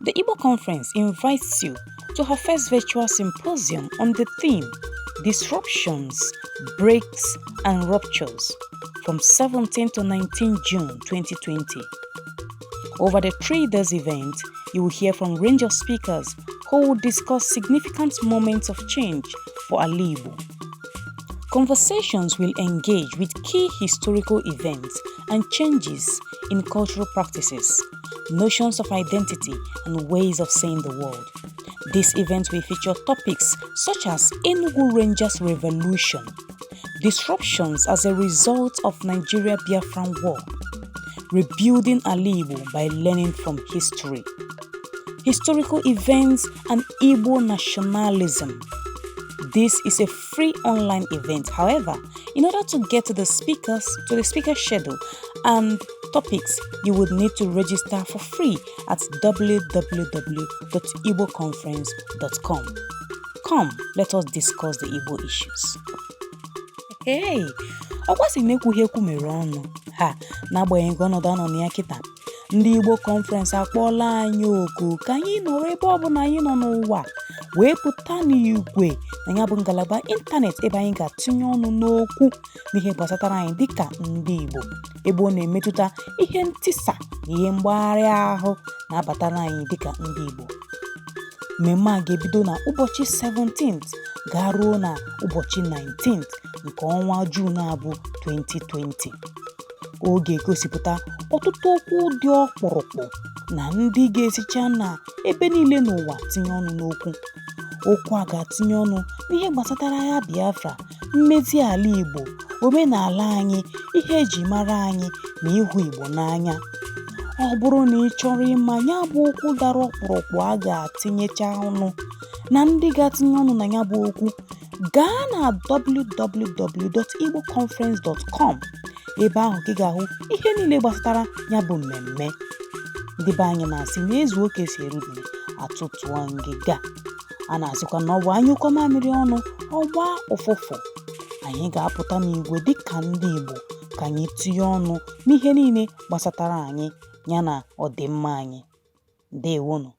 The Igbo Conference invites you to her first virtual symposium on the theme Disruptions, Breaks and Ruptures from 17 to 19 June 2020. Over the 3 days event, you will hear from range of speakers who will discuss significant moments of change for Ala Igbo. Conversations will engage with key historical events and changes in cultural practices, notions of identity, and ways of seeing the world. This event will feature topics such as Enugu Rangers Revolution, disruptions as a result of Nigeria Biafran War, rebuilding Ala Igbo by learning from history, historical events, and Igbo nationalism. This is a free online event. However, in order to get to the speaker schedule and topics, you would need to register for free at www.igboconference.com. Come, let us discuss the Igbo issues. Hey, ọkwa sị na ekwughị ekwu mere ọnụ ha. N'agbanyeghị ọnọdụ anọ na ya kịta, ndị Igbo Conference akpọọla anyị oku ka anyị nọrọ ebe ọbụla anyị nọ n'ụwa wee pụta n'igwe na ya bụ ngalaba ịntanetị ebe anyị ga-atụnye ọnụ n'okwu n'ihe gbasatara anyị dịka ndị Igbo, ebe ọ na-emetụta ihe ntisa na ihe mgbagharị ahụ na-abatara anyị dịka ndị Igbo. Mmemme a ga-ebido na ụbọchị 17th gaa ruo na ụbọchị 19th nke ọnwa Juun abụ 2020. Ọ ga-egosipụta ọtụtụ okwu dị ọkpụrụkpụ na ndị ga-esicha na ebe niile n'ụwa tinye ọnụ n'okwu. Okwu a ga-atinye ọnụ n'ihe gbasatara agha Biafra, mmezi ala Igbo, omenala anyị, ihe eji mara anyị na ịhụ Igbo n'anya. Ọ bụrụ na ị chọrọ ịma ya bụ okwu dara ọkpụrụkpụ a ga-atinyecha ọnụ na ndị ga-atinye ọnụ na ya bụ okwu, gaa na www.igboconference.com. Ebe ahụ ka ị ga-ahụ ihe niile gbasatara ya bụ mmemme. Ndị be anyị na-asị na ezu oke si erubere atụtụọ ngịga. A na-asịkwa na ọ bụ anyụkọ mamịrị ọnụ, ọgba ụfụfụ. Anyị ga-apụta n'igwe dịka ndị Igbo ka anyị tinye ọnụ n'ihe niile gbasatara anyị ya na ọdịmma anyị. Ndewonu.